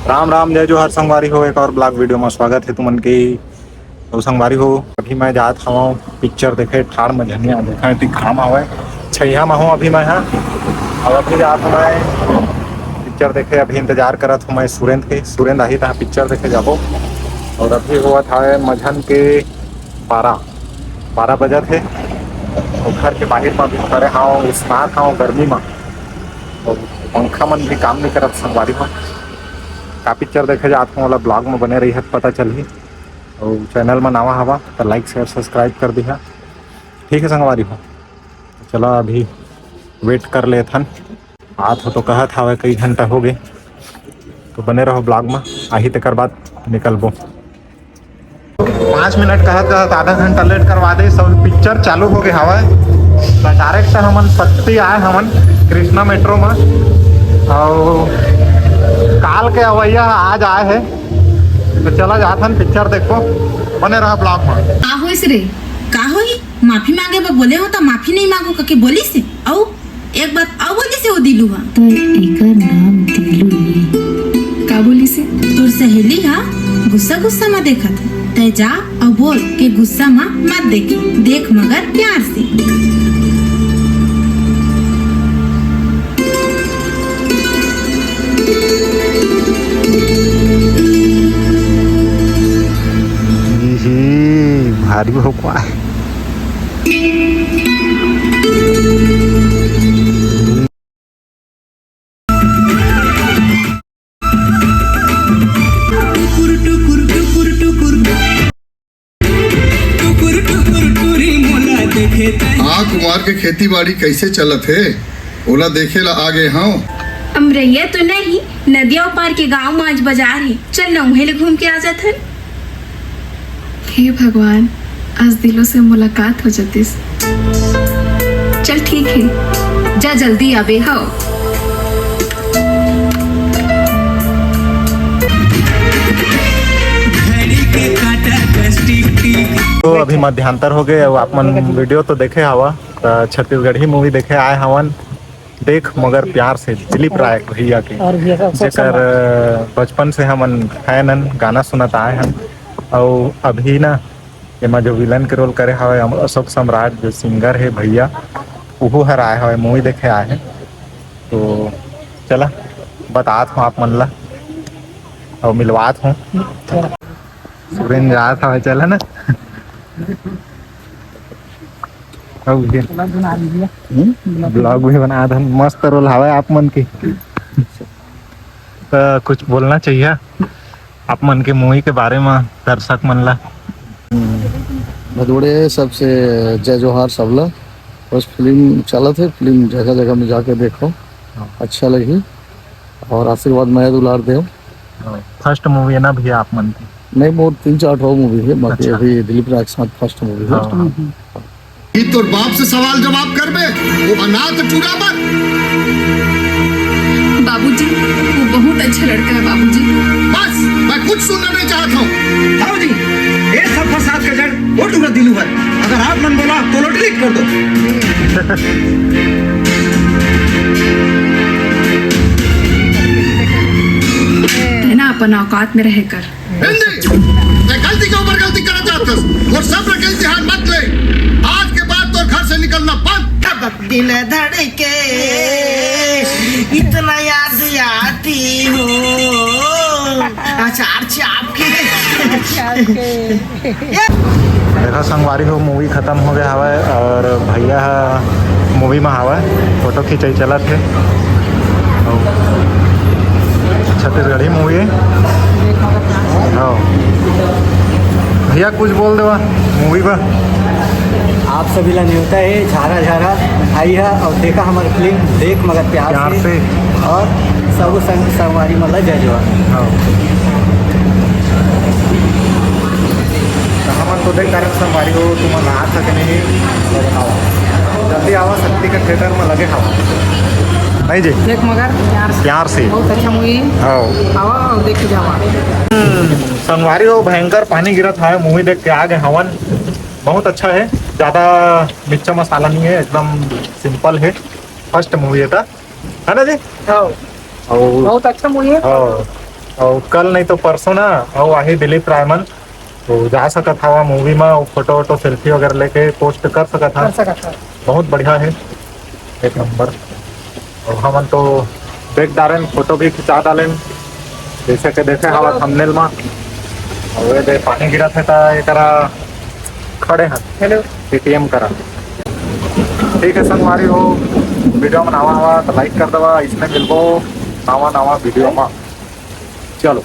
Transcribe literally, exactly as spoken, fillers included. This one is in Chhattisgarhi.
राम राम, जय जोहार संगवारी हो, एक और vlog video में स्वागत है तुमन के। तो संगवारी हो, अभी मैं जात हवं पिक्चर देखे ठाड़ मझनिया, देखा इतनी घाम आवे, छैया में हूँ अभी मैं, हाँ। और अभी जात हूँ मैं पिक्चर देखे, अभी इंतजार करत हूँ मैं सुरेंद्र के, सुरेंद्र आही तहाँ पिक्चर देखे जाबो। और अभी हुआ था मझन के बारह, बारह बजत हे। और घर के बाहर में भी खड़े हवं, उसनात हवं गर्मी में, और पंखा मन भी काम नहीं करत संगवारी हो। का पिक्चर देखे जात हूँ, वाला vlog में बने रही है, पता चलही। और channel में नवा हवा तो like share subscribe कर दिहा, ठीक है संगवारी हो। चला अभी wait कर लेथन, आत हो तो कहत हवे कई घंटा हो गए, तो बने रहो vlog में, आही तेकर बाद निकलबो। पाँच मिनट कहत कहत आधा घंटा लेट करवा दे, सब पिक्चर चालू हो गए हवय। तो डायरेक्ट हमन सत्ती आए हमन कृष्णा मेट्रो में, और काल के अवैया आज आए है, तो चला जाथन पिक्चर देखो, बने रहा vlog में। का होइस रे? का होई? माफी मांगे बर बोले हो त माफी नहीं मांगो कके बोलिस हे? अउ एक बात अउ बोलिस हे ओ दिलू हा। त एकर नाम दिलू हे। का बोलिस हे? तोर सहेली हा गुस्सा गुस्सा म देखत हे। तै जा अउ बोल के गुस्सा म मत देखे। देख मगर प्यार से। इही भारी भोकवा हे। हाँ कुमार के खेती बाड़ी कैसे चलत हे, ओला देखे ला आ गे हव। अमरैया तो नहीं, नदिया पार के गांव में आज बाजार हे, चल न उहें ले घूम के आ जाथन। हे भगवान, आज दिलो से मुलाकात हो जातिस। चल ठीक हे, जा जल्दी आबे। हव। तो अभी मध्यांतर हो गए, अब आप मन वीडियो तो देखे हवा, त छत्तीसगढ़ी मूवी देखे आए हवन। देख मगर प्यार से, दिलीप राय भैया के, और भैया का जेकर अ, बचपन से हमन फैन हन, गाना सुनत आए हन। अउ अभी ना एमा जो विलन के रोल करे हवय अम-, अशोक सम्राट, जो सिंगर हे भैया, उहू हर आए हवय, मूवी देखे आए हे। तो चला, बतात हूँ आप मन ला अउ मिलवात हूँ। सुरेंद्र जात हवय, चला ना। अउ ये, हम्म? Vlog भी बना दन, मस्त रोल हवय आप मन के। तो कुछ बोलना चाहिए आप मन के मूवी के बारे में दर्शक मन ला? भदोड़े सबसे जय जोहार सबला। बस फिल्म चलत हे, फिल्म जगह जगह में जाके देखो, हाँ। अच्छा लगही और आशीर्वाद मया दुलार देव। हाँ, फर्स्ट मूवी है ना भैया आप मन की? नहीं, मोर तीन चार ठो मूवी है, बाकी अच्छा। अभी दिलीप राय के साथ फर्स्ट मूवी है। हाँ, हाँ। ये तोर बाप से सवाल जवाब करबे, वो अनाथ टूरा बर। बाबूजी, वो बहुत अच्छा लड़का है बाबूजी। बस, मैं कुछ सुनना नहीं चाहता हूँ। बाबूजी, ये सब फसाद का जड़ वो टूरा दिलू है। अगर आप मन बोला तो लो डिलीट कर दो। है ना, अपन औकात में रहकर। हिंदी, मैं गलती के ऊपर गलती करत जात हस। वो सब रकल ध्यान मत ले। आज के बाद तो घर से निकलना बंद। कब दिल धड़के, इतना याद आती हो। अचार छाप के। देखा संगवारी हो, मूवी खत्म हो गया हवय और भैया ह मूवी में हवय, फोटो खिंचाई चलत हे। अउ छत्तीसगढ़ी मूवी है। हाँ भैया, कुछ बोल देवा मूवी पर। आप सभी ला न्योता है, झारा झारा आई है और देखा हमारी फिल्म देख मगर प्यार प्यार से। से। और सब संग संगवारी मतलब जय जोहार। हाँ। तो हमन तो देख कारण संगवारी हो, तुमन आ सके नहीं, लेकिन आओ, जल्दी आवा, शक्ति के थिएटर में लगे हवा। नहीं जी? देख मगर प्यार से। प्यार से। बहुत अच्छा मूवी है। हाँ। आवा और देख के जावा। संगवारी हो, भयंकर पानी गिरत है, मूवी देख के आ गए हवन। बहुत अच्छा है, ज्यादा मिर्चा मसाला नहीं है, एकदम सिंपल है। फर्स्ट मूवी है था, है ना जी? हाँ। और बहुत अच्छा मूवी है। हाँ। अउ कल नहीं तो परसों ना, अउ आही दिलीप रायमन, तो जा सकत हवा मूवी में, फोटो वोटो सेल्फी वगैरह लेके पोस्ट कर सकत हा। बहुत बढ़िया है, एक नंबर। अउ हमन तो देख डारेन, फोटो भी खिंचा डालेन, जैसे के देखे हवा थंबनेल में। अउ ये दे पानी गिरत है ता एकरा खड़े हैं। हेलो। एटीएम करा। ठीक है संगवारी हो, वीडियो में नवा हवा तो लाइक कर दवा, इसने मिलबो नवा नवा वीडियो में। चलो।